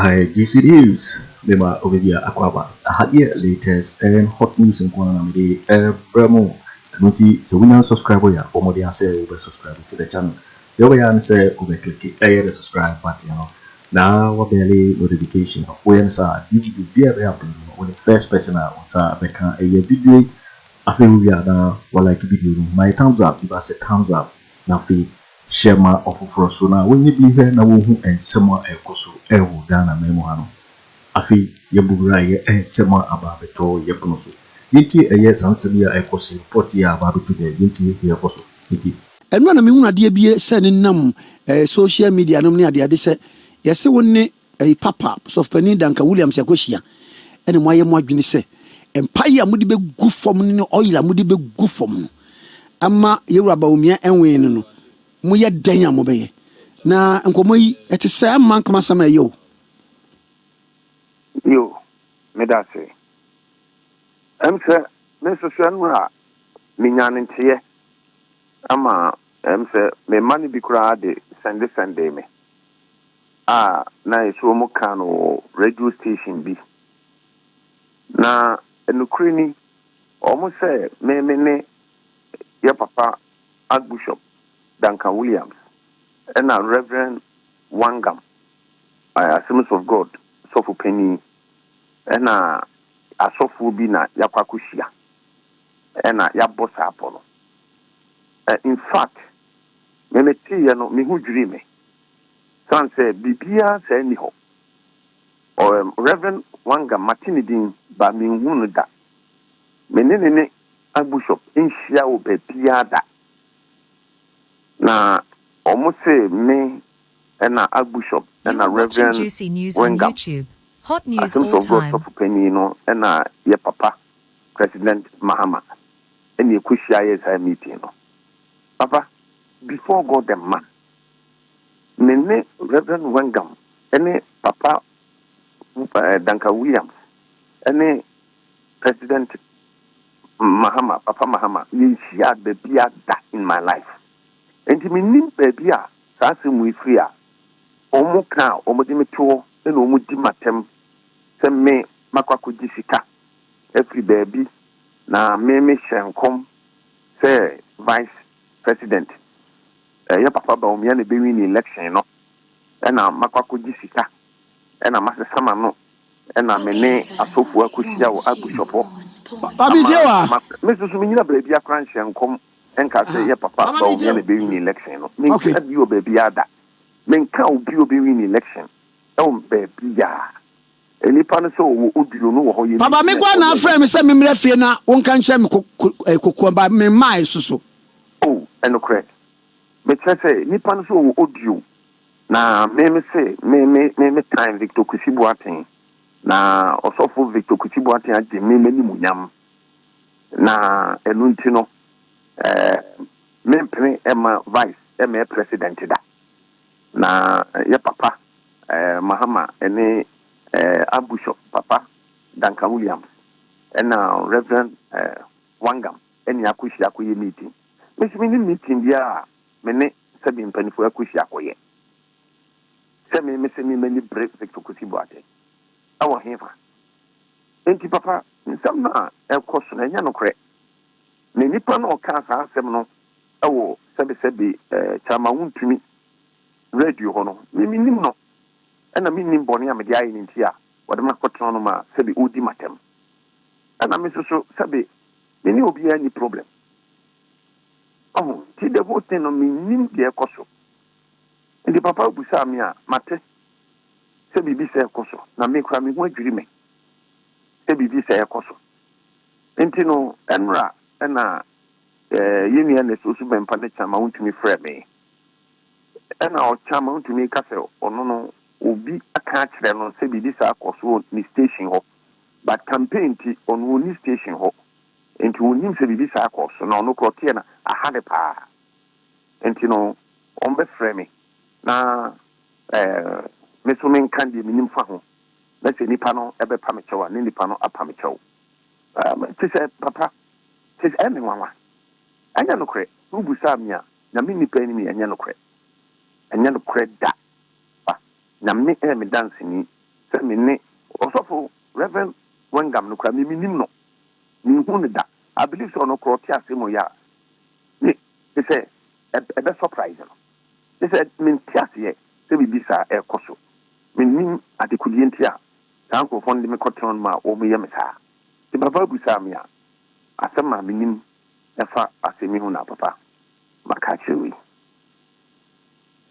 Aha yɛ GC News, mema obi bi a akɔ aba. Aha deɛ, latest and hot news nko ara na mede ɛbrɛ mo. Ɛno nti sɛ wonya subscribe yɛ a, bɔ mmɔden sɛ wobɛ subscribe to the channel. Deɛ wobɛyɛ ne sɛ wobɛ click ɛyɛ the subscribe button no na wa bell notification no. Woyɛ no saa, video bi a ɛbɛyɛ upload no, wo the first person a wo nsa bɛka ɛyɛ video yi. Afei wowie a, na wa like video no, ma yɛ thumbs up, give us a thumbs up, na afei hyɛ ma ɔfoforɔ so na wɔnyɛ bi hwɛ na wɔhu nsɛm a ɛkɔ so ɛwɔ Ghana man mu ha no. Afei yɛbubura ɛyɛ nsɛm a aba abɛtɔ yɛpono so. Yɛnti ɛyɛ saa nsɛm yi a ɛkɔ so, report yi a aba abɛtɔ dɛ, yɛnti deɛ ɛkɔ so nti. Ɛno a na mehunu adeɛ bi sɛ ne nam social media nom ne adeade sɛ yɛse wo ne papa sɔfopanin Duncan Williams akɔhyia, ɛne moayɛ mo adwene sɛ mpaeɛ a mode bɛgu fam no ne oil a mode bɛgu fam no ama yɛwura Bawumia ɛnwen no, moyɛ dɛn a mobɛyɛ? Na nkɔmmɔ yi ɛte sɛ ɛmma nkama asɛm a ɛyɛ o. Yo, meda ase. Sɛ me nso so ɛno a menya ne nteɛ ama sɛ me mma no bi koraa de sɛnde me a na ɛsɛ mu ka no wɔ radio station bi. Na nokore ni, ɔmo sɛ me ne yɛ papa Archbishop Duncan Williams ɛna Reverend Wangam, Assemblies of God sɔfo panyin, ɛna asɔfoɔ bi na yɛakɔ akɔhyia ɛna yɛabɔ saa pɔ no. In fact, memeteeɛ no, meho dwiri me san sɛ biribiara saa nni hɔ. Reverend Wangam, mate ne din ba, menhu no da. Me ne Archbishop nhyia wɔ baabiara da. Na ɔmo se me ɛna Archbishop ɛna Reverend Wengam, Assemblies of God sɔfo panyin no, ɛna yɛ papa President Mahama ɛna ɛkɔhyia yɛ saa meeting no. Papa, before God and man, me ne Reverend Wengam ɛne papa Duncan Williams ɛne President Mahama, Papa Mahama, yɛnhyia baabi a da in my life. Nti menim baabi a saa asɛm yi firi a ɔmo ka a ɔmo de me to hɔ ɛna ɔmo di m'atɛm sɛ me makɔ akɔgye sika afiri baabi na me me hyɛ nkɔm sɛ Vice President, ɛyɛ Papa Bawumia na ɛbɛwi ne election no, ɛna makɔ akɔgye sika ɛna masesa ma no, ɛna me ne asɔfoɔ akɔhyia wɔ Archbishop hɔ. Papi, tie wa. Me nso so menyina baabi akora nhyɛ nkɔm ɛnka sɛ yɛ papa Bawumia na ɛbɛwi ne election no. Menka bi wɔ baabi ada, menka obi a ɔbɛwi ne election ɛwɔ baabi a nipa no sɛ ɔwɔ audio no wɔ hɔ yɛ. Papa, me kɔ na afrɛ me sɛ memmerɛ fie na wonka nkyerɛ me kokoa ba memmae so so. Oh, ɛnokorɛ, mekyerɛ sɛ nipa no sɛ ɔwɔ audio na me se me time Victor Kusi Boateng na ɔsɔfo Victor Kusi Boateng agye me m'animuonyam, na ɛno nti no mempene ɛma Vice ɛma ɛ president da. Na yɛ papa Mahama ɛne Archbishop Papa Duncan Williams ɛna Reverend Wangam ɛne akɔhyia akɔyɛ meeting. Mesi me ne meeting biara a me ne sɛbi mpanimfoɔ akɔhyia akɔyɛ sɛ me sɛ me m'ani bere Victor Kusi Boateng ɛwɔ hefa? Nti papa, nsɛm no a ɛkɔ so no ɛnyɛ nokorɛ. Na nipa no ɔkaa saa asɛm no ɛwɔ sɛbesɛbe Kyama Wontumi radio hɔ no, me menim no, ɛna mennim bɔne a mede ayɛ no nti a wɔde me akɔtena no ma sɛbe ɔdi m'atɛm. Ɛna me nso so sɛbe me ne obiara ni problem ɔho. Nti the whole thing no, mennim deɛ ɛkɔ so. Nti papa, busaa me a, mate sɛ biribi sɛ ɛkɔ so na me kora me ho adwiri me sɛ biribi sɛ ɛkɔ so. Nti no ɛnora ɛna yɛn nua na ɛsɛ osu bɛmpa ne Kyama Wontumi frɛ me, ɛna ɔKyama Wontumi ka sɛ ɔno no obi aka akyerɛ no sɛ biribi saa kɔ so wɔ ne station hɔ, but campaign nti ɔno ɔni station hɔ, nti onim sɛ biribi saa kɔ so. Na ɔno korɔ ɔteɛ na aha ne paa, nti no ɔmbɛfrɛ me na me so menka deɛ menim fa ho, na sɛ nipa no ɛbɛpa me kyɛw a, ne nipa no apa me kyɛw. Te sɛ papa, te sɛ ɛme nwanwa, ɛnyɛ nokorɛ. Wobusaa me a, Nyame nipa anim yɛ, ɛnyɛ nokorɛ, ɛnyɛ nokorɛ da. Pa Nyame ɛyɛ me danseni. sɛ me ne Ɔsɔfo Rev. Wengam no koraa, me mennim no. Menhuu no da. I believe sɛ ɔno koraa ɔte asɛm wei a, me, te sɛ ɛbɛ surprise no. Te sɛ mente aseɛ sɛ biribi saa ɛrekɔ so. Mennim adekodeɛ nti a saa nkorɔfoɔ no de me kɔtena hɔnom a wɔyɛ me saa. Nti papa bisaa me a, asɛm a menim ɛfa asɛm yi ho na papa maka akyerɛ wo yi.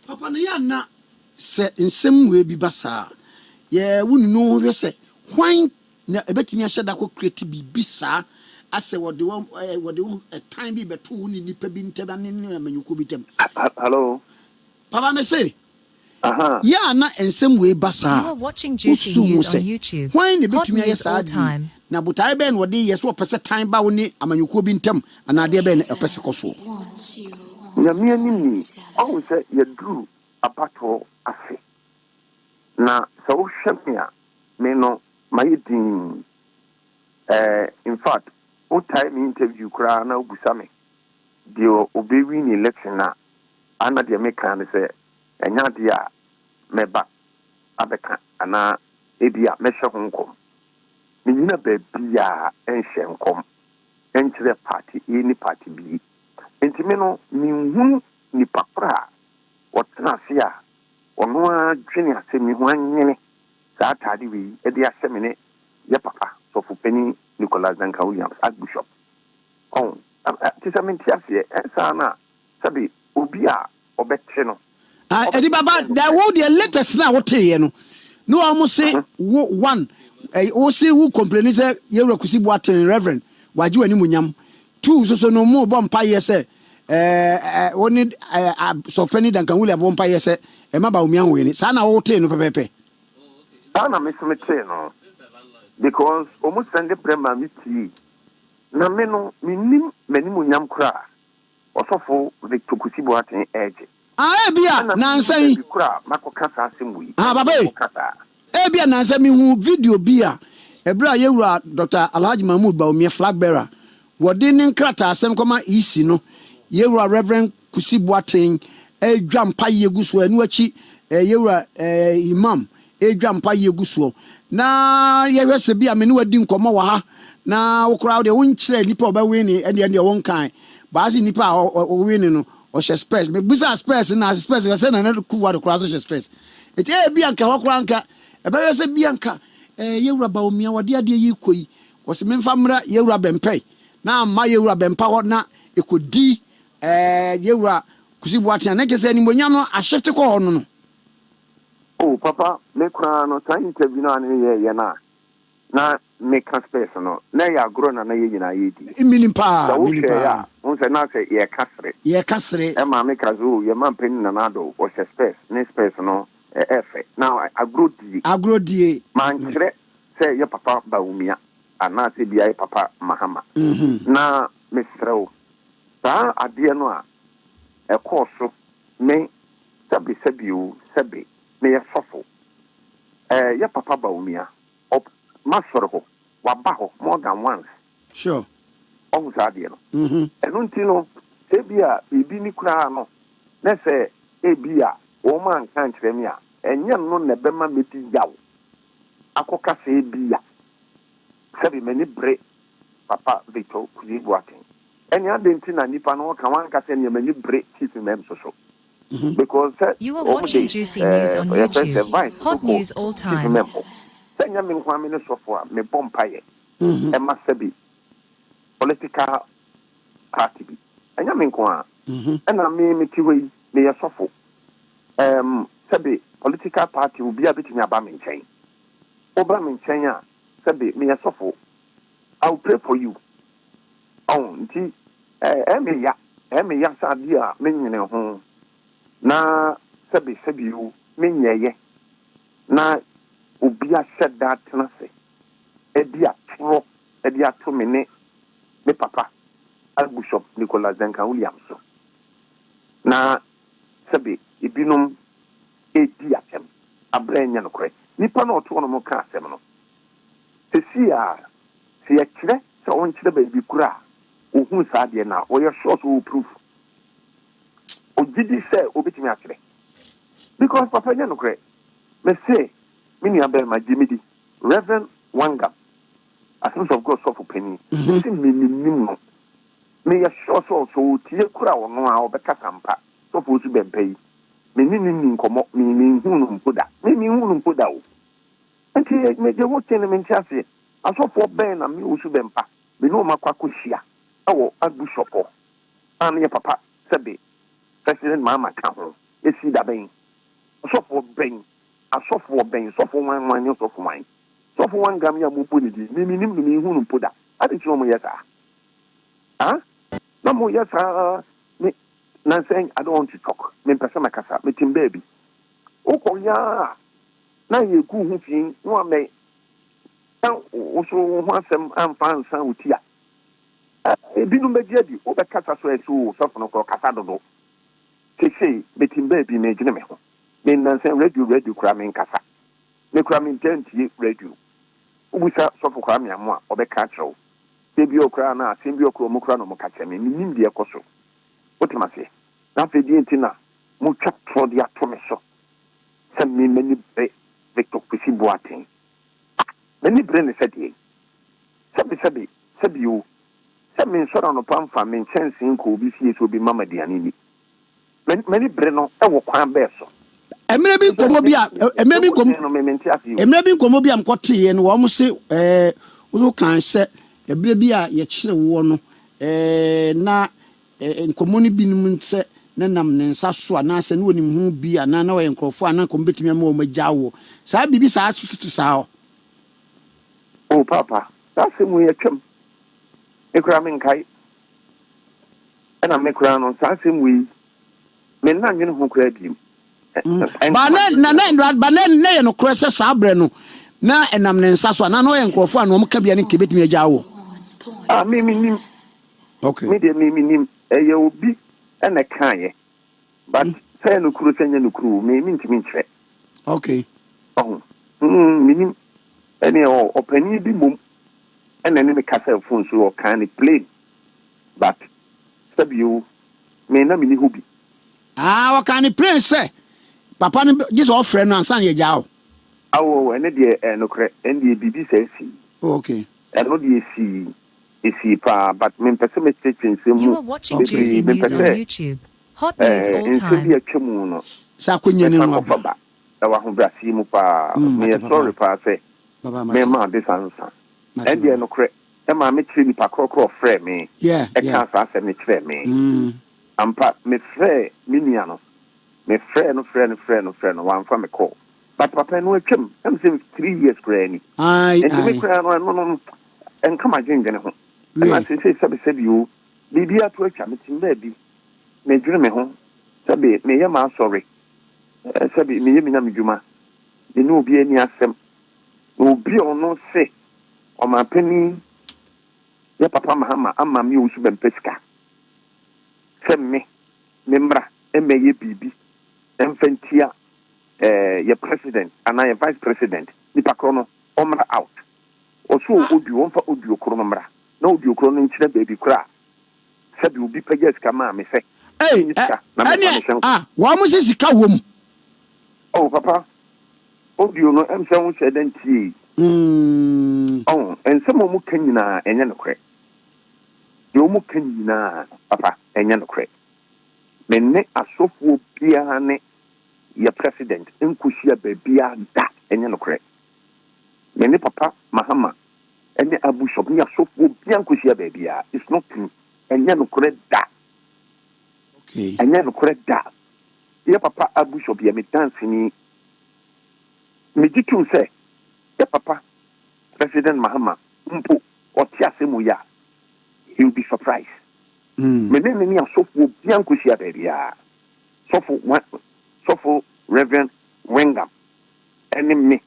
Papa no yɛ a na sɛ nsɛm wei bi ba saa a, yɛ wo nunu wo ho hwɛ sɛ hwan na ɛbɛtumi ahyɛ da kɔ create biribi saa asɛ wɔde wo wɔde wo ɛtan bi bɛto wo ne nipa bi ntam ne ne amanyɔkuo bi ntam. Hello. Papa me se, Yɛ a na nsɛm wei ba saa a, wususuw ho sɛ, 'Hwan na ebetumi ayɛ saa ade yi, na botae bɛn na ɔde reyɛ? So ɔpɛ sɛ tan ba wo ne amanyɔkuo bi ntam, anaa adeɛ bɛn na ɔpɛ sɛ ɛkɔ soɔ? Nyame anim ni, wahu sɛ yɛaduru abatoɔ afe, na sɛ wohwɛ me a, me no mayɛ dinn. Eh, infact, wotae me interview koraa na wobisa me deɛ ɔbɛ win election a, a na deɛ meka ara ne sɛ ɛnyɛ adeɛ a mɛba abɛka anaa ebia mɛhyɛ ho nkɔm. Mennyina baabiara nhyɛ nkɔm nkyerɛ party A ne party B. Enti me no menhunu nipa korɔ a ɔtena ase a ɔno ara dwene asɛm yi ho anwene saa ataade wei de ahyɛ me ne yɛ papa Sɔfo Panin Nicholas Duncan Williams, Archbishop. Ɔho? Te sɛ mente aseɛ. Ɛnsaa no a sɛbe obi a ɔbɛte no. Ah ɛdi baba da wo deɛ latest na wo teeɛ no ne wɔn se wo one wo se wo complaini sɛ yɛwura Kusi Boateng Reverend wagye w'animuonyam two nso so no mo bɔ mpaeɛ sɛ ɛɛ wo ne ɛɛ sɔfopani Duncan William bɔ mpaeɛ sɛ ɛma Bawumia nwene saa na wo tee no pɛpɛpɛ. Saa na me nso me tee no because wɔn sɛnde brɛ maa me tiei na me no me nnim m'animuonyam koraa. Ɔsɔfo Victor Kusi Boateng regye. Ah, ebia Ɛna nnansa mennim yi. baabi koro a makɔka saa asɛm wei. Ah, Ɛna papa ei. mekɔka saa. Ebia nnansa mihuu video bi a ɛberɛ a Yɛwura Dɔkta Alhaji Mahmood Bawumia, flag bearer, wɔde ne nkrataasɛm kɔma EC no, Yɛwura Rev. Kusi Boateng redwa mpaeɛ gu soɔ, ɛno akyi Yɛwura Imam redwa mpaeɛ gu soɔ. Na yɛhwɛ sɛ bi a me ne wo adi nkɔmmɔ wɔ ha, na wo koraa wo deɛ wonkyerɛ nipa a ɔbɛwene ɛndeɛ ɛndeɛ wonkae. Baa sɛ nipa a ɔwene no ɔhyɛ spɛs. Mebisaa spɛs no na ase spɛs no sɛ Nana Akufo-Addo koraa nso hyɛ spɛs. Nti ebi a nka ɛhɔ koraa nka ɛbɛyɛ sɛ bi a nka eh, Yɛwura Bawumia wɔde adeɛ yi rekɔ yi, wɔse memfa mmra Yɛwura Bɛmpɛ na amma Yɛwura Bɛmpa hɔ na ɛkɔdi eh, Yɛwura Kusi Boateng a, na kyerɛ sɛ animuonyam no ahyefte kɔ hɔ no no. Oh papa me koraa no saa interview no a ne yɛ yɛ no a na me ka spurs no na ɛyɛ agorɔ na na yɛ nyinaa yɛ di. Menim paa Sɛ wo menim hwɛ yɛ paa. a wohu sɛ na sɛ yɛ ka sere. Yɛ ka sere. Ɛma me ka sɛ oh yɛ manpanin Nana Addo ɔhyɛ spurs ne spurs no ɛyɛ fɛ na agorɔ die. Agorɔ die. Mankyerɛ sɛ yɛ papa Bawumia anaa sɛ bia yɛ papa Mahama na me srɛ wo saa adeɛ no a ɛkɔɔ so me Sɛbe sɛbe o sɛbe meyɛ sɔfo eh yɛ papa Bawumia ɔb m'asɔre hɔ waba hɔ more than once. Sure. Wahu saa adeɛ no? Ɛno nti no sɛ ebia biribi ni koraa no na sɛ ebia wɔn anka ankyerɛ me a ɛnyɛ ɛno na ɛbɛma medi yaw akɔka sɛ ebia sɛbe m'ani bere Papa Victor Kuzi Boateng. Ɛnneɛ adɛn nti na nnipa no wɔka wɔanka sɛ ɛnneɛ m'ani bere Chief Imam nso so? Because sɛ You are wɔn de watching Juicy News ɛɛ on yɛfrɛ sɛ YouTube. vice nso Hot kɔ news all Chief time. Imam hɔ. Sɛ nyɛ me nko ara me ne sɔfo a mebɔ mpaeɛ ɛma sɛbi political party bi. Ɛnyɛ me nko ara. Ɛna me mete hɔ yi meyɛ sɔfo. Ɛɛm sɛbi political party obiara bɛtumi aba me nkyɛn. Woba me nkyɛn a sɛbi meyɛ sɔfo. I will pray for you. Ɔho nti ɛyɛ me ya, ɛyɛ me ya sɛ adeɛ a me nwene ho na sɛbe sɛbe o me nyɛeɛ na obi ahyɛ da atena ase adi atorɔ de ato me ne me papa Archbishop Nicholas Duncan Williams so na sɛbe ebinom redi atɛm aberɛ ɛnyɛ nokorɛ. Nipa no a ɔte hɔ nom ka asɛm no seesei a sɛ yɛkyerɛ sɛ ɔnkyerɛ baabi koro a ohuu saa adeɛ no a, ɔyɛ sure sɛ ɔwɔ proof. Ɔgye di sɛ ɔbɛtumi akyerɛ. Because papa ɛnyɛ nokorɛ. Mese. Me nua bɛrima, gye me di. Rev. Wangam, Assemblies of God sɔfo panin, mese me mennim no. Meyɛ sure sɛ sɛ ɔtie kora ɔno a ɔbɛkasa ampa. Sɔfo Osu Bɛmpa yi, me ne no nni nkɔmmɔ, me menhuu no mpo da. Me menhuu no mpo da o. Nti me the whole thing no mente aseɛ. Asɔfoɔ bɛn na me Osu Bɛmpa me ne wɔn akɔ akɔhyia wɔ Archbishop hɔ a meyɛ papa sɛbe President Mahama ka ho? Ɛsii da bɛn? Ɔsɔfoɔ bɛn? Asɔfoɔ bɛn? Sɔfo hwan hwan ne ɔsɔfo hwan? Sɔfo hwan gam yi a mobɔ ne din? Me mennim no, menhuu no mpo da. Adɛn nti na wɔyɛ saa? Ah? Na moyɛ saa me nansa yi, I don't want to talk. Mempɛ sɛ mɛkasa. Metem baabi. Wokɔ yɛ a na yɛgu wo ho fi na wamɛ na wo so wo ho asɛm amfa ansa wo ti a, ebinom bɛgye adi. Wobɛkasa so ɛsɛ o, sɔfo no korɔ kasa dodo. Seesei metem baabi medwene me ho. Me nnansa yi radio radio koraa menkasa. Me koraa mentaa ntie radio. Wobisa Sɔfo Kwame Amoah a, ɔbɛka akyerɛ wo. Sɛ bi koraa na asɛm bi koraa ɔmo koraa na ɔmo ka kyerɛ me. Mennim deɛ ɛkɔ so. Wote m'aseɛ? Na afei deɛ nti na motwa torɔ de ato me so sɛ me m'ani bere Victor Kwesi Boateng? Ah! M'ani bere no sɛ deɛn? Sɛbe sɛbe, sɛbe o, sɛ mensɔre anɔpa mfa me nkyɛnsee nkɔ obi fie sɛ obi mma me aduane nni. M'ani bere no wɔ kwan bɛɛ so? Mmerɛ bi nkɔmmɔ bi a mmerɛ bi nkɔmmɔ mmerɛ bi nkɔmmɔ bi a mekɔteeɛ no wɔn se ɛɛ wo kan sɛ ɛberɛ bi a yɛkyere woɔ no ɛɛ na ɛɛ nkɔmmɔ no binom sɛ na nam ne nsa so anaasɛ na wɔnim ho bi anaa na wɔyɛ nkurɔfoɔ a na nkɔmmɔ bɛtumi ama wɔn agya woɔ saa biribi saa so tete saa hɔ. O paapa, saa asɛm wei atwam. Me koraa menkae. Ɛna me koraa no, saa asɛm wei, me nna nnwene ho koraa bio. Mm. Ba na na na ba na na yɛ nokorɛ sɛ saa berɛ no na ɛnam ne nsa so anaa na ɔyɛ nkurɔfoɔ a na wɔn ka bia ne nka ebetumi agya wɔ. Ah, me me nim. Okay. Me deɛ me me nim. Ɛyɛ obi ɛna ɛkaeɛ. But mm. sɛ ɛyɛ nokuro sɛ ɛnyɛ nokuro me me ntumi nkyerɛ. Okay. Ɔho. Mm, me nim. Ɛne ɔpanin bi mmom ɛna ɛne me kasa phone so ɔkaa ne plain. But sɛbi o, me na menni hɔ bi. Ah, ɔkaa no plain sɛ papa no gye sɛ ɔfrɛ no ansa na yɛagyaa wo. Awo, ɛno deɛ ɛyɛ nokorɛ, ɛno deɛ biribi saa sii. Oh, okay. Ɛno deɛ esii, esii paa, but mempɛ sɛ mɛkyerɛkyerɛ nsɛm mu You are watching bebree, Juicy mempɛ News on sɛ YouTube. Hot news eh, all nsɛm bi time. a atwa mu no Sɛ akɔnya no mɛsan no akɔfa aba. ba. Ɛwɔ ahobrɛaseɛ mu paa, Mm, mate meyɛ papa. sorry paa sɛ Papa, mate. mɛma ade saa nsa. Mate Ɛndeɛ papa. nokorɛ, ɛmaa me kyerɛ nipa korɔ korɔ ɔfrɛɛ me Yeah, yeah. ɛkaa saa asɛm no kyerɛɛ me. Mm. Ampa, me frɛɛ me nua no, me frɛɛ no frɛɛ no frɛɛ no frɛɛ no, wamfa me call. But papa ɛno atwam, ɛm sɛ 3 years koraa ni. Aye, Nti me aye. koraa no ɛno no ɛnka m'adwendwene ho. Ɛna Really? seesei sɛbe sɛbe o, biribi ato atwa, me te baabi, me dwene me ho, sɛbe meyɛ m'asɔre, eh, sɛbe meyɛ me nyame dwuma, me ne obiara nni asɛm. Na obi a ɔno se Ɔmanpanin yɛ papa Mahama ama me owusu bɛmpɛ sika sɛ me me mmra mmɛyɛ biribi mfa ntia eh, yɛ president anaa yɛ vice president, nipa korɔ no ɔmmra out. Ɔso audio, ɔmfa audio koro no mmra na audio koro no nkyerɛ baabi korɔ a sɛbi obi pagyaa sika maa me sɛ Ei, menyi ɛ, sika na memfa ɛneɛ, mehyɛ nkɔm. ah, wɔn se sika wom. Oh papa, audio no ɛm sɛ wo nhyɛɛ da ntiei. Mm. Ɔho, nsɛm a wɔn ka nyinaa ɛnyɛ nokorɛ. Deɛ wɔn ka nyinaa papa ɛnyɛ nokorɛ. Me ne asɔfoɔ biara ne yɛ president nkɔhyia baabiara da, ɛnyɛ nokorɛ. Me ne papa Mahama ɛne Archbishop ne asɔfoɔ biara nkɔhyia baabiara, it's not true, ɛnyɛ nokorɛ da. Okay. Ɛnyɛ nokorɛ da. Yɛ papa Archbishop yɛ me danseni. Megye tom sɛ yɛ papa President Mahama mpo ɔte asɛm wei a, he will be surprised. Me ne no ne asɔfoɔ biara nkɔhyia baabiara. Sɔfo Sɔfo Rev. Wengam ne me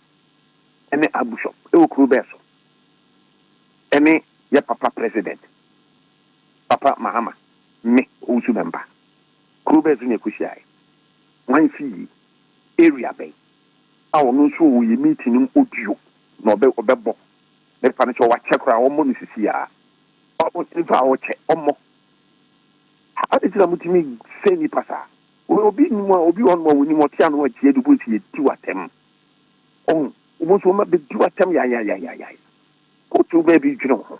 ne Archbishop wɔ kuro bɛɛ so ne yɛ papa President Papa Mahama, me Owusu Bɛmpa. Kuro bɛɛ so na yɛkɔhyiaeɛ? Hwan fie? Area bɛn? A ɔno nso ɔwɔ yɛ meeting no mu audio na ɔbɛ ɔbɛbɔ. Mefa no sɛ wakyɛ koraa ɔmmɔ no sisi a. Nipa a ɔkyɛ ɔmmɔ. Ade nti na motumi sɛ nipa saa. Obi nim a obi wɔ hɔnom a wɔnim ɔte ano akyia de wobɛsi yɛdi w'atɛm. Ɔho. Wobɛhu sɛ wɔn abɛdi w'atɛm yayayayaya. Wotu baabi dwene wo ho.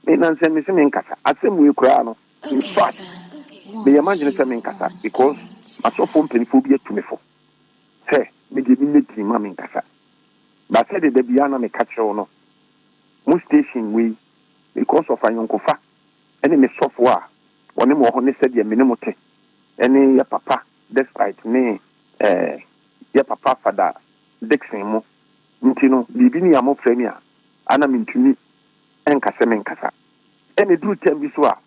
Me nansɛ mese menkasa. Asɛm wei koraa no, in fact, meyɛ m'adwene sɛ menkasa because m'asɔfoɔ mpanimfoɔ bi atu me fo sɛ me deɛ menyɛ din ma menkasa. But sɛdeɛ da biara na meka kyerɛ wo no, mo station wei, because of ayɔnkofa ne me sɔfoɔ a ɔne mo wɔ hɔ ne sɛdeɛ me ne mo te ne yɛ papa Despite ne eh, yɛ papa Fada Dickson mo nti no, biribi ni a mofrɛ me a, a na mentumi nka sɛ menkasa. Ɛna ɛduru term bi so a,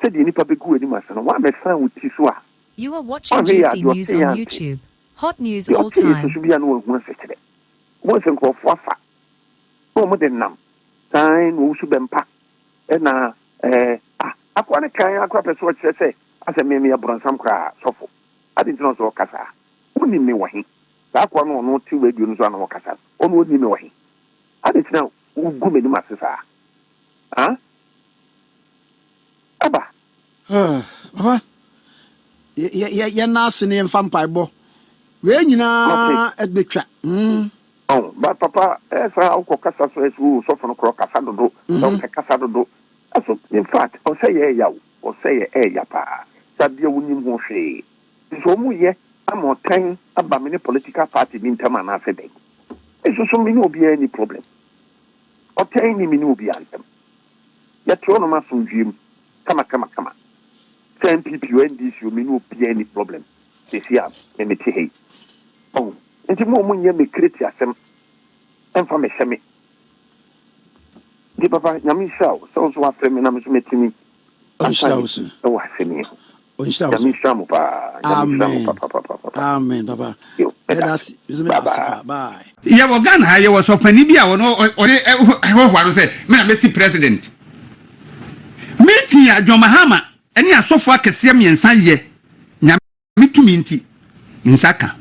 sɛdeɛ nnipa bɛgu w'anim ase no, woammɛsan wo ti so a, You are watching woanhwɛ yie a, Juicy deɛ News ɔteeɛ on ante. YouTube. Hot news Deɛ all ɔteeɛ time. susu bi a na wahu asekyerɛ. Wobɛhu sɛ nkurɔfoɔ afa na wɔde nam saa na wɔwusu bɛmpa ɛna eh, ah, akoa no kan ara koraa pɛ sɛ ɔkyerɛ sɛ asɛ me meyɛ borɔnsam koraa sɔfo. Adɛn nti na ɔsɛ ɔka saa? Wonim me wɔ he? Saa akoa no a ɔno te radio no so a na ɔkasa no, ɔno ɔnim me wɔ he? Adɛn nti na wogu m'anim ase saa? Ah? Aba. Papa, yɛnna ase na yɛmfa mpaebɔ. Wei nyinaa bɛtwa. Mm. Oh, but papa, ɛyɛ saa wokɔ kasa so ɛsɛ o sɔfo no korɔ kasa dodo, sɛ ɔpɛ kasa dodo. Ɛso, in fact, ɔsɛ yɛ ɛya o, ɔsɛ yɛ ɛya paa. Sɛ adeɛ wonim ho hwee. Nso wɔn yɛ ama ɔtan aba me ne political party bi ntam anaasɛ dɛn. Nso so me ne obiara nni problem. Ɔtan nni me ne obiara ntam. Yɛte hɔnom asomdwoeɛ mu kama kama kama. Sɛ NPP o NDC o me ne obiara nni problem seesei a me mete ha yi. Ɔho? Nti mo a monyɛ me kreti asɛm mfa mehyɛ me. Nti papa Nyame nhyira wo sɛ wo nso wafrɛ me na me nso matumi aka Ɔnhyira wo bi so. wɔ asɛm yi ho. Ɔnhyira wo Nyame so. nhyira mo paa. Nyame nhyira mo Amen. papapapapa. Amen papa. Yo, meda Yɛda ase. ase. Me nso Bye meda ase bye. paa. Bye. Yɛwɔ Ghana ha yɛwɔ sɔfpanin bi a ɔno ɔde hoahoa no sɛ me na mɛsi president. Meeting a John Mahama ne asɔfo akɛseɛ mmiɛnsa yɛ Nyame tumi nti me nsa ka.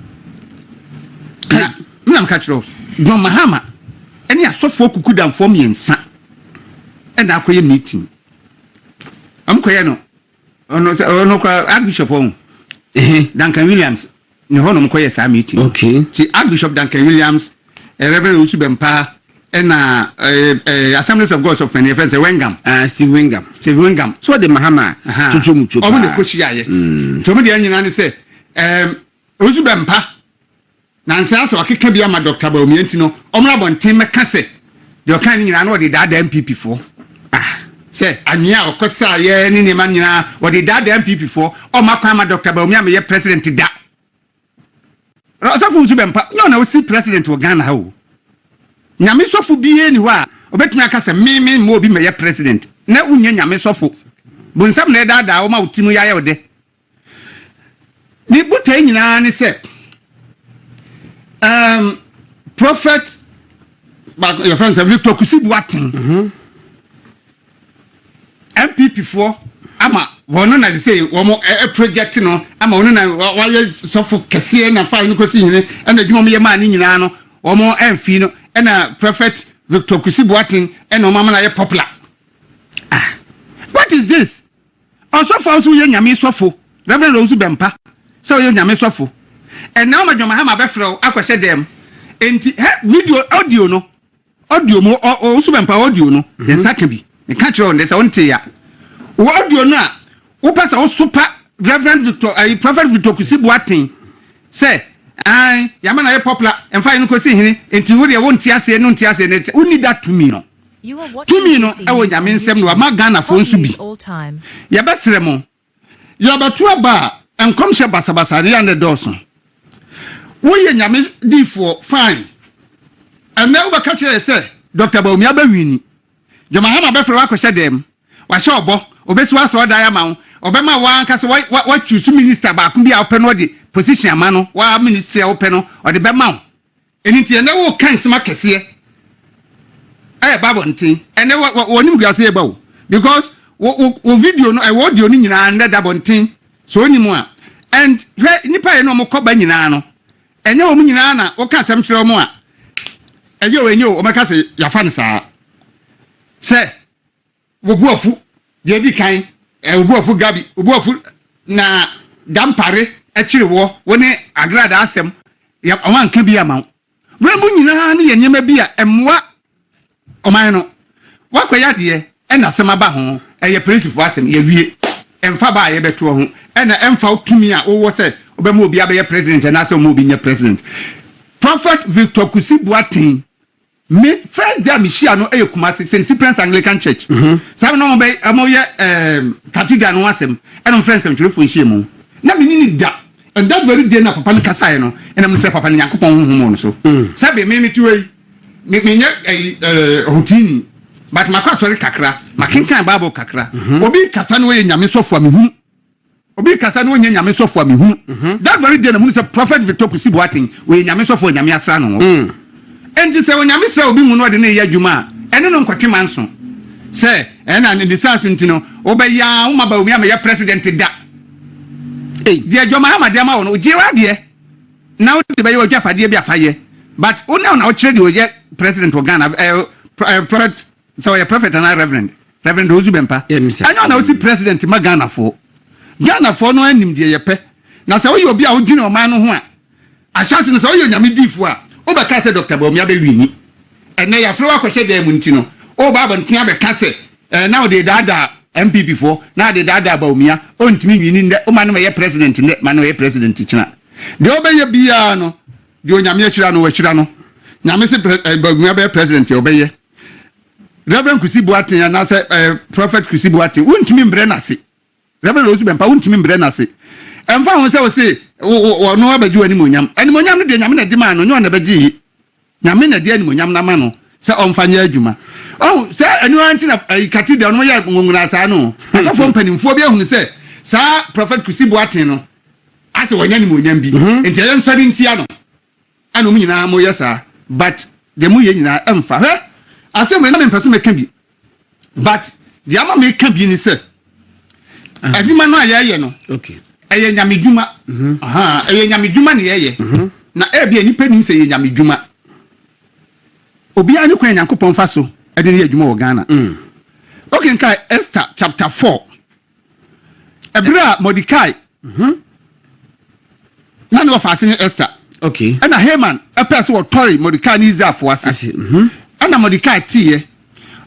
Na me na meka kyerɛ wo John Mahama ne asɔfoɔ kukudamfoɔ mmiɛnsa ɛna akɔyɛ meeting. Wɔn kɔyɛ no ɔno sɛ ɔno kora Archbishop ɔho Duncan Williams ne hɔ nom kɔyɛ saa meeting. Okay. Ti Archbishop Duncan Williams, eh, Reverend Owusu Bempah, ɛna eh, eh, Assemblies of God of Many, yɛfrɛ no sɛ Wengam. Ah, Steve Wengam. Steve Wengam. So ɔde Mahama twotwo mu tuo paa. Ɔmo na ɛkɔhyia yɛ. Nti ɔmo deɛ nyinaa ne sɛ, ɛɛm, Owusu Bempah, nansa asɛ ɔkeka bi ama Dr. Bawumia nti no, ɔmmra abɔnten mmɛka sɛ deɛ ɔkae no nyinaa no ɔde daadaa NPP foɔ. Ah, sɛ anwea a ɔkɔsaeɛ ne nneɛma no nyinaa ɔde daadaa NPP foɔ, ɔmma kwan ma Dr. Bawumia mmɛyɛ president da. Ɔsɔfo nso bɛmpa, nyɛ ɔna ɔsi president wɔ Ghana ha o. Nyame sɔfo biara ni hɔ a ɔbɛtumi aka sɛ me me mma obi mmɛyɛ president na wonyɛ nyame sɔfo. Bonsam na ɛdaadaa wo ma wo tirim yɛ ayɛ wo dɛ. Ne botae nyinaa ne sɛ um, prophet baako yɛfrɛ no sɛ Victor Kusi Boateng mm -hmm. NPP foɔ ama wɔn na sɛ wɔn ɛ project no ama wɔn na wɔayɛ sɔfo kɛseɛ na fa no kɔsi hene ɛna adwuma wɔn yɛ maa ne nyinaa no wɔn ɛnfi no ɛna prophet Victor Kusi Boateng ɛna wɔn ama no ayɛ popular. Ah, what is this? Ɔsɔfo a wo so woyɛ Nyame sɔfo, Reverend Owusu Bɛmpa, sɛ woyɛ Nyame sɔfo. Ɛnna woma John Mahama bɛfrɛ wo akɔhyɛ dɛm. Enti, hɛ, video, audio no, audio mu, Owusu Bɛmpa audio no, yɛn nsa ka bi. Meka kyerɛ wo ndɛ sɛ wonte ya. Wo audio no a, wopɛ sɛ wosopa Reverend Victor, ayi, Prophet Victor Kusi Boateng sɛ, ae, yɛama no ayɛ popular, ɛmfa yɛn no kɔsi hene, enti wo deɛ wonte aseɛ, no nte aseɛ, no, wonni that tumi no. Tumi no wɔ Nyame nsam na wama Ghanafoɔ nso bi. Yɛbɛsrɛ mo, yɛbɛto aba a nkɔmhyɛ basabasa no yɛ a na ɛdɔɔso. Woyɛ Nyame diifoɔ fine. Ɛnnɛ wobɛka kyerɛ yɛ sɛ Doctor Bawumia bɛwini. John Mahama bɛfrɛ wo akɔhyɛ dɛm. Wahyɛ ɔbɔ, ɔbɛsi w'asɔredan ama wo, ɔbɛma wo ankasa wa choose minister baako bi a wopɛ no ɔde position ama no, wa ministry a wopɛ no ɔde bɛma wo. Ɛno nti ɛnɛ woka nsɛm akɛseɛ ɛreba abɔnten ɛnɛ wɔnim wiase ɛba o because wo wo video no ɛwɔ audio no nyinaa nnɛ da abɔnten so onim a and hwɛ nipa yɛ no wɔn kɔba nyinaa no ɛnyɛ wɔn nyinaa na wɔka asɛm kyerɛ wɔn a ɛyɛ o ɛnyɛ o wɔn ɛka sɛ yafa no saa sɛ Wo bo afu, deɛ edi kan, eh, wo bo afu Gabi, wo bo afu na Dampare kyere woɔ, wo ne Agradaa asɛm, yɛ, wɔn anka bi ama wo. Wei mu nyinaa no yɛ nneɛma bi a ɛmmoa ɔman no. Woakɔyɛ adeɛ ɛna asɛm aba ho, ɛyɛ polisifoɔ asɛm, yɛawie. Ɛmfa ba a yɛbɛtoɔ ho, ɛna ɛmfa wo tumi a wowɔ sɛ wobɛma obi abɛyɛ president anaasɛ woma obi nyɛ president. Prophet Victor Kusi Boateng, me first day a mehyia no ɛyɛ Kumasi, St. Cyprian's Anglican Church. Saa bere na wɔbɛ wɔyɛ ɛɛm cathedral no ho asɛm, ɛna wɔfrɛ nsɛmtwerɛfoɔ nhyiamu. Na menni no da. And that very day na papa no kasaeɛ no, ɛna menim sɛ papa no Nyankopɔn honhom wɔ no so. Sɛbe me mete hɔ yi, me menyɛ ɛyi ɛɛ ɔhoteeni, but makɔ asɔre kakra, makenkan Bible kakra. Obi kasa na ɔyɛ Nyame sɔfo a mehunu. Obi kasa na ɔnyɛ Nyame sɔfo a mehunu. That very day na mehunu sɛ Prophet Victor Kusi Boateng ɔyɛ Nyame sɔfo a Nyame asra no ngo. Enti sɛ Onyame sra obi ngo na ɔde no reyɛ adwuma a, ɛne no nkɔtwe manso sɛ ɛna ne saa so nti no wobɛyɛ a woma Bawumia mɛyɛ president da. Deɛ John Mahama de ama wo no, gye w'adeɛ na wode bɛyɛ w'adwapadeɛ bi afa yɛ. But wo na na wokyerɛ deɛ ɔyɛ president wɔ Ghana, eh, eh, prophet, sɛ ɔyɛ prophet anaa reverend, Reverend Owusu Bɛmpa. Ɛnyɛ ɔna wosi president ma Ghanafoɔ. Ghanafoɔ no anim deɛ yɛpɛ. Na sɛ woyɛ obi a wodwene ɔman no ho a, ahyɛase no sɛ woyɛ onyame diifoɔ a, wobɛka sɛ Dr. Bawumia bɛwini. Ɛnɛ yɛafrɛ wo akɔhyɛ dan mu nti no, woba abɔnten abɛka sɛ eh, na wode daadaa NPP foɔ, na wode daadaa Bawumia, ɔntumi nwini nnɛ, woma no mɛyɛ president nnɛ, ma no mɛyɛ president kyena. Deɛ wobɛyɛ biara no, deɛ onyame ahyira no, wahyira no. Nyame se eh, Bawumia bɛyɛ president a, ɔbɛyɛ. Reverend Kusi Boateng anaasɛ eh, Prophet Kusi Boateng, wontumi mbrɛ no ase. Reverend Owusu Bɛmpa, wontumi mbrɛ no ase. Ɛmfa ho sɛ wose ɔno abɛgye w'animuonyam. Animuonyam no deɛ Nyame na ɛde maa no, nyɛ ɔno na ɛbɛgyee. Nyame na ɛde animuonyam no ama no sɛ ɔmfa nyɛ adwuma. Ɔhu sɛ ɛno ara nti na ɛyi cathedral no yɛ nwonwona saa no. Asɔfoɔ mpanimfoɔ bi ahunu sɛ saa Prophet Kusi Boateng no asɛ wɔnyɛ animuonyam bi, nti ɛyɛ nsɔre ntia no. Ɛna ɔmo nyinaa mo yɛ saa but deɛ mo yɛ nyinaa ɛnfa hwɛ asɛm wei na me mpɛ so mɛka bi but deɛ ama meka bi ni sɛ adwuma no a yɛyɛ no ɛyɛ nyame dwuma mhm. ɛyɛ nyame dwuma na yɛyɛ mhm. na ɛbi a nipa nim sɛ ɛyɛ nyame dwuma obiara ne kwan nyankopɔn fa so ɛde ne yɛ adwuma wɔ Ghana mm. okay nka Esther chapter 4 Ɛberɛ a Mordekai na ne wɔfa ase ne Esther. Okay. Ɛna Haman ɛpɛɛ sɛ wɔtɔre Mordekai ne Israelfoɔ ase. Ase. Ɛna Mordekai teeɛ.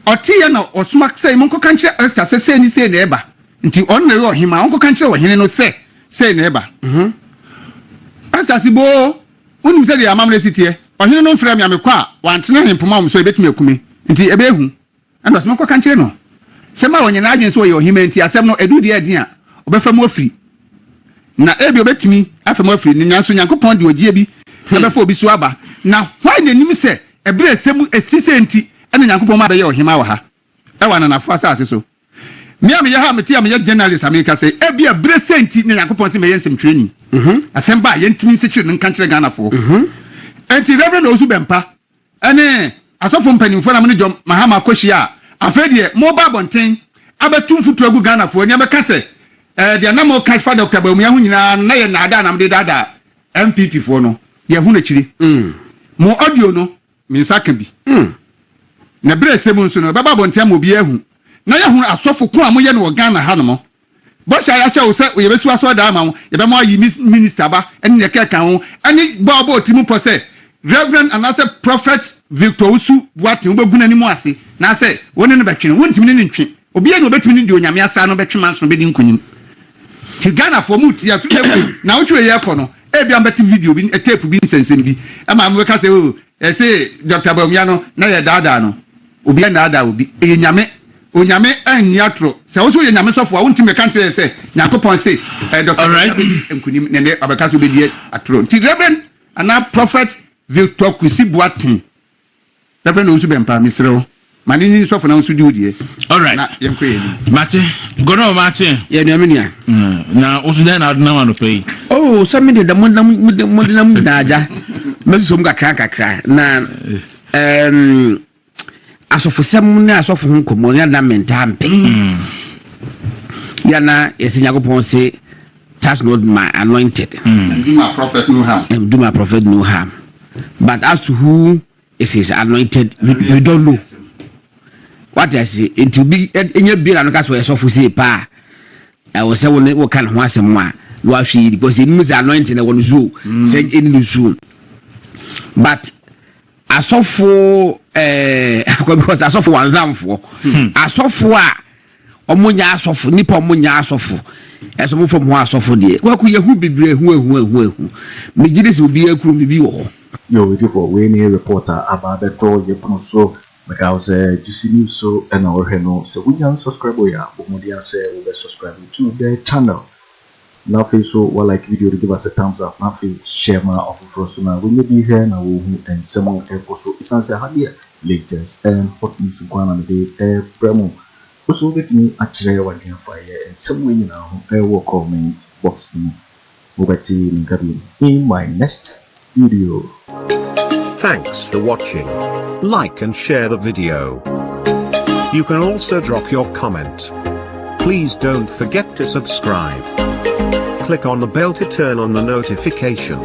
Ɔteeɛ na ɔsoma sɛ monkɔka nkyerɛ Esther sɛ sei ne sei na ɛreba. Nti ɔno na ɛyɛ ɔhemaa, ɔnkɔka nkyerɛ ɔhene no sɛ sei na ɛreba. Esther se boo, wonim sɛdeɛ amammerɛ si teɛ. Ɔhene no mfrɛɛ me a mekɔ a, wantene ahempoma wɔ me so a ɛbɛtumi aku me. Nti ɛbɛyɛ hu. Ɛnna ɔse, Monkɔka nkyerɛ no sɛ ma ɔnyɛ n'adwene sɛ ɔyɛ ɔhemmaa nti asɛm no ɛduru deɛ ɛden a, ɔbɛfa mu afiri. Na ebia ɔbɛtumi afa mu afiri, nanso Nyankopɔn de ɔgyeɛ bi bɛfa obi so aba. Na hwan na ɛnim sɛ ɛberɛ a ɛsɛ mu ɛsi sɛ nti na Nyankopɔn ma abɛyɛ ɔhemmaa wɔ ha, wɔ ananafoɔ asase so? Me a meyɛ ha a mete a meyɛ journalist a meka sɛ ebia berɛ sɛ nti na Nyankopɔn se mɛyɛ nsɛmtwerɛni. Asɛm ba a yɛntumi nsekyere no nka nkyerɛ Ghanafoɔ. Enti Reverend Owusu Bɛmpa, ne asɔfo mpanimfoɔ na mo ne John Mahama akɔhyia a, afei deɛ moreba abɔnten abɛto mfuturo agu Ghanafoɔ ani abɛka sɛ eh, deɛ na moka fa Dr. Bawumia ho nyinaa no na yɛ nnaadaa na mode daadaa NPP foɔ no, yɛahu no akyire. Mo audio no, me nsa ka bi. Na berɛ a ɛsɛ mu nso no, ɛbɛba abɔnten ama obiara ahu. Na yɛahunu asɔfo ko a moyɛ no wɔ Ghana hanom. Bɔhyɛ a yɛahyɛ wo sɛ yɛbɛsi w'asɔredan ama wo, yɛbɛma woayi minista aba ne nea ɛkeka ho, ne bɔ a wobɔɔ tirim pɔ sɛ Rev. Anaasɛ Prophet Victor Owusu Boateng wobɛgu n'anim ase, naasɛ wo ne no bɛtwe no, wontumi ne no ntwe. Obiara ni ɔbɛtumi ne deɛ Onyame asra no bɛtwe manso no bɛdi nkonim. Nti Ghanafoɔ mo tie afei deɛ naawɔtwe wei yɛrekɔ no, ebia mobɛte video bi, tape bi nsɛnsɛm bi, ɛma mobɛka sɛ oh, yɛse Doctor Bawumia no na yɛdaadaa no. Obi annaadaa obi. Ɛyɛ Nyame. Onyame anni atorɔ. Sɛ wo nso woyɛ Nyame sɔfoɔ a, wontumi mmɛka nkyerɛ yɛn sɛ Nyankopɔn se eh, Dɔkta Alright. bɛdi nkunim na ɛnɛ wabɛka sɛ wobɛdi atorɔ. Nti Reverend anaa Prophet Victor Kwesi Boateng, Reverend Owusu Bɛmpa, mesrɛ wo, ma ne nyi sɔfo na wo nso di wo deɛ. Alright. Na yɛnkɔ yɛn anim. Mate. Gɔdɔ mate. Yɛ nua me nua. Na wo so dɛn na wode nam anɔpa yi? Oh, sɛ me de da mo nam mo de mo de nam nyinaa agya. Mɛsusu mu kakra kakra na um, asɔfosɛm ne asɔfo ho nkɔmmɔ ne na mentaa mpɛ. Mm. Ya na yɛsɛ Nyankopɔn se touch not my anointed. Mm. And do my prophet no harm. And do my prophet no harm. But as to who is his anointed, we don't know. What I say, nti obi nya bi na no ka so ɔyɛ sɔfo sei paa. Ɛwɔ sɛ wo ne woka ne ho asɛm a na wahwɛ yi because enim sɛ anointing ɛwɔ no so sɛ ɛni no so. But. Asɔfo ɛɛ eh, because asɔfo wanzamfoɔ hmm. asɔfo a wɔn nyɛ asɔfo nipa wɔn nyɛ asɔfo ɛsɛ wɔn fam ho asɔfo deɛ kwaku yɛ hu bebree ehu ehu ehu ehu megye de sɛ obi akuro bibi wɔ hɔ. Yo etifoɔ wei ne report a aba abɛtɔ yɛ pono so mɛka wo sɛ Juicy News so ɛna wɔhwɛ no sɛ wonya nsubscribe yɛ a bɔ mmɔden asɛ wobɛ subscribe to the channel Na afei so wa like video no give us a thumbs up na afei share ma ɔfoforɔ so na wanya bi hwɛ na wɔhu nsɛm a ɛrekɔ so ɛsiane sɛ ha deɛ latest and hot news nko ara na mede ɛrebrɛ mo. Wo so wobɛtumi akyerɛ w'adwene afa yɛ nsɛm wei nyinaa ho ɛwɔ comment box no mu. Mobɛte me nka bio in my next video. Thanks for watching. Like and share the video. You can also drop your comment. Please don't forget to subscribe. Click on the bell to turn on the notification.